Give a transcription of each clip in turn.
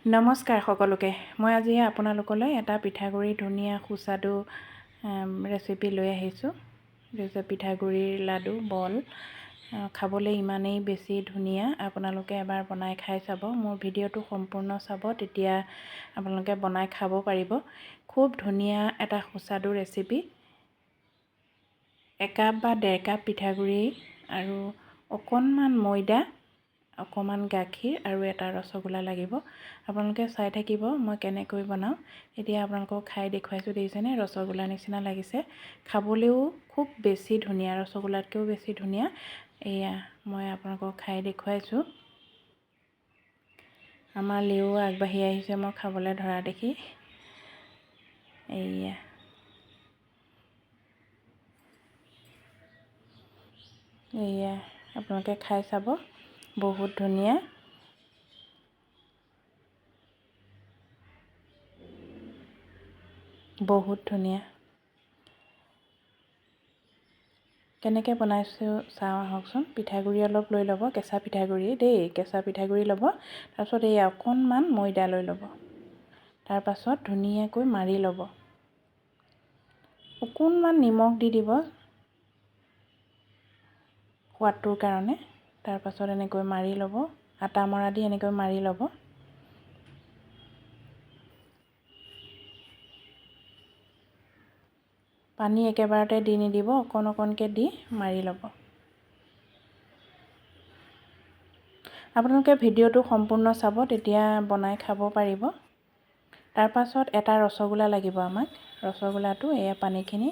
নমস্কাৰ সকলোকে, মই আজি আপোনালোকলৈ এটা পিঠাগুড়িৰ ধুনীয়া সুস্বাদু ৰেচিপি লৈ আহিছোঁ। হৈছে পিঠাগুড়িৰ লাডু বল। খাবলৈ ইমানেই বেছি ধুনীয়া, আপোনালোকে এবাৰ বনাই খাই চাব। মোৰ ভিডিঅ'টো সম্পূৰ্ণ চাব, তেতিয়া আপোনালোকে বনাই খাব পাৰিব। খুব ধুনীয়া এটা সুস্বাদু ৰেচিপি। একাপ বা ডেৰ কাপ পিঠাগুড়ি আৰু অকণমান ময়দা, অকণমান গাখীৰ আৰু এটা ৰসগোল্লা লাগিব। আপোনালোকে চাই থাকিব মই কেনেকৈ বনাওঁ। এতিয়া আপোনালোকক খাই দেখুৱাইছোঁ। দেখিছেনে, ৰসগোল্লা নিচিনা লাগিছে। খাবলৈও খুব বেছি ধুনীয়া, ৰসগোল্লাতকৈও বেছি ধুনীয়া। এয়া মই আপোনালোকক খাই দেখুৱাইছোঁ। আমাৰ লিও আগবাঢ়ি আহিছে মই খাবলৈ ধৰা দেখি। এয়া এয়া আপোনালোকে খাই চাব, বহুত ধুনীয়া। বহুত ধুনীয়া। কেনেকৈ বনাইছোঁ চাওঁ আহকচোন। পিঠাগুড়ি অলপ লৈ ল'ব, কেঁচা পিঠাগুড়ি দেই, কেঁচা পিঠাগুড়ি ল'ব। তাৰপিছত এই অকণমান ময়দা লৈ ল'ব। তাৰপাছত ধুনীয়াকৈ মাৰি ল'ব। অকণমান নিমখ দি দিব সোৱাদটোৰ কাৰণে। তাৰপাছত এনেকৈ মাৰি ল'ব, আটা মৰা দি এনেকৈ মাৰি ল'ব। পানী একেবাৰতে দি নিদিব, অকণ অকণকৈ দি মাৰি ল'ব। আপোনালোকে ভিডিঅ'টো সম্পূৰ্ণ চাব, তেতিয়া বনাই খাব পাৰিব। তাৰপাছত এটা ৰসগোল্লা লাগিব আমাক। ৰসগোল্লাটো এয়া পানীখিনি,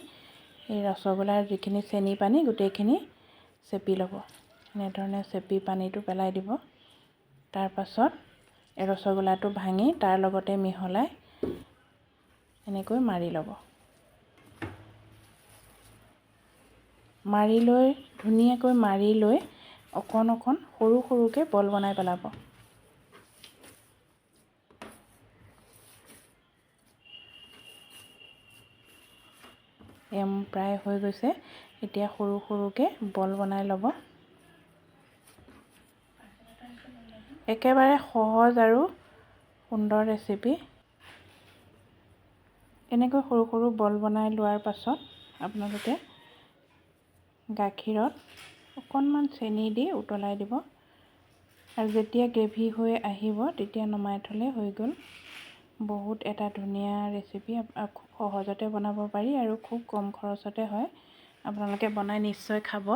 এই ৰসগোল্লাৰ যিখিনি চেনি পানী গোটেইখিনি চেপি ল'ব। এনেধৰণে চেপি পানীটো পেলাই দিব। তাৰপাছত এই ৰসগোল্লাটো ভাঙি তাৰ লগতে মিহলাই এনেকৈ মাৰি ল'ব। মাৰি লৈ ধুনীয়াকৈ মাৰি লৈ অকণ অকণ সৰু সৰুকৈ বল বনাই পেলাব। এয়া প্ৰায় হৈ গৈছে। এতিয়া সৰু সৰুকৈ বল বনাই ল'ব। একেবাৰে সহজ আৰু সুন্দৰ ৰেচিপি। এনেকৈ সৰু সৰু বল বনাই লোৱাৰ পাছত আপোনালোকে গাখীৰত অকণমান চেনি দি উতলাই দিব। আৰু যেতিয়া গ্ৰেভি হৈ আহিব তেতিয়া নমাই থ'লে হৈ গ'ল। বহুত এটা ধুনীয়া ৰেচিপি, খুব সহজতে বনাব পাৰি আৰু খুব কম খৰচতে হয়। আপোনালোকে বনাই নিশ্চয় খাব।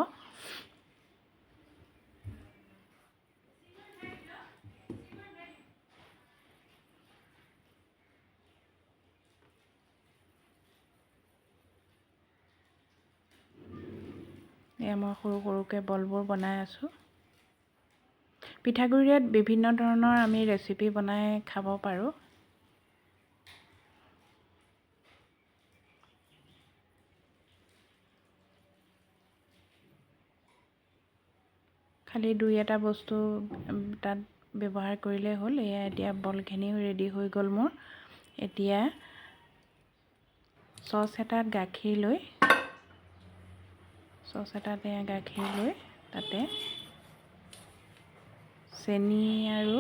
এয়া মই সৰু সৰুকৈ বলবোৰ বনাই আছোঁ। পিঠাগুড়িত বিভিন্ন ধৰণৰ আমি ৰেচিপি বনাই খাব পাৰোঁ। খালি দুই এটা বস্তু তাত ব্যৱহাৰ কৰিলেই হ'ল। এয়া এতিয়া বলখিনিও ৰেডি হৈ গ'ল মোৰ। এতিয়া চচ এটাত গাখীৰ লৈ, চচ এটাত এয়া গাখীৰ লৈ তাতে চেনি আৰু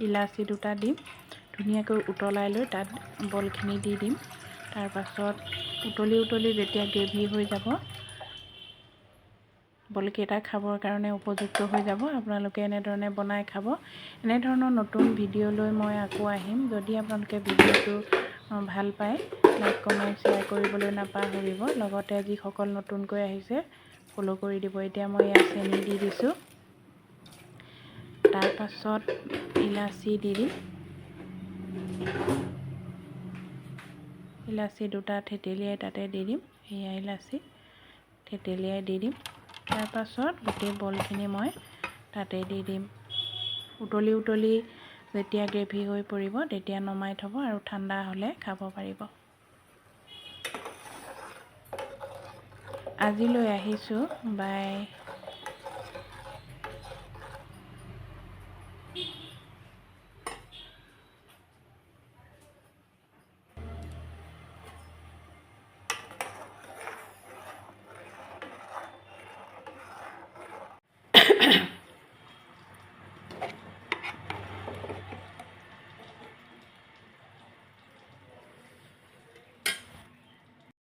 ইলাচি দুটা দিম। ধুনীয়াকৈ উতলাই লৈ তাত বলখিনি দি দিম। তাৰপাছত উতলি উতলি যেতিয়া গ্ৰেভি হৈ যাব, বলকেইটা খাবৰ কাৰণে উপযুক্ত হৈ যাব। আপোনালোকে এনেধৰণে বনাই খাব। এনেধৰণৰ নতুন ভিডিঅ' লৈ মই আকৌ আহিম। যদি আপোনালোকে ভিডিঅ'টো ভাল পায়, লাইক কমেণ্ট শ্বেয়াৰ কৰিবলৈ নাপাহৰিব। লগতে যিসকল নতুনকৈ আহিছে ফ'ল' কৰি দিব। এতিয়া মই ইয়াত চেনি দি দিছোঁ। তাৰপাছত ইলাচি দি দিম। ইলাচি দুটা থেতেলিয়াই তাতে দি দিম। সেয়া ইলাচি থেতেলিয়াই দি দিম। তাৰপাছত গোটেই বলখিনি মই তাতে দি দিম। উতলি উতলি যেতিয়া গ্ৰেভি হৈ পৰিব তেতিয়া নমাই থ'ব আৰু ঠাণ্ডা হ'লে খাব পাৰিব। আজিলৈ আহিছোঁ, বাই।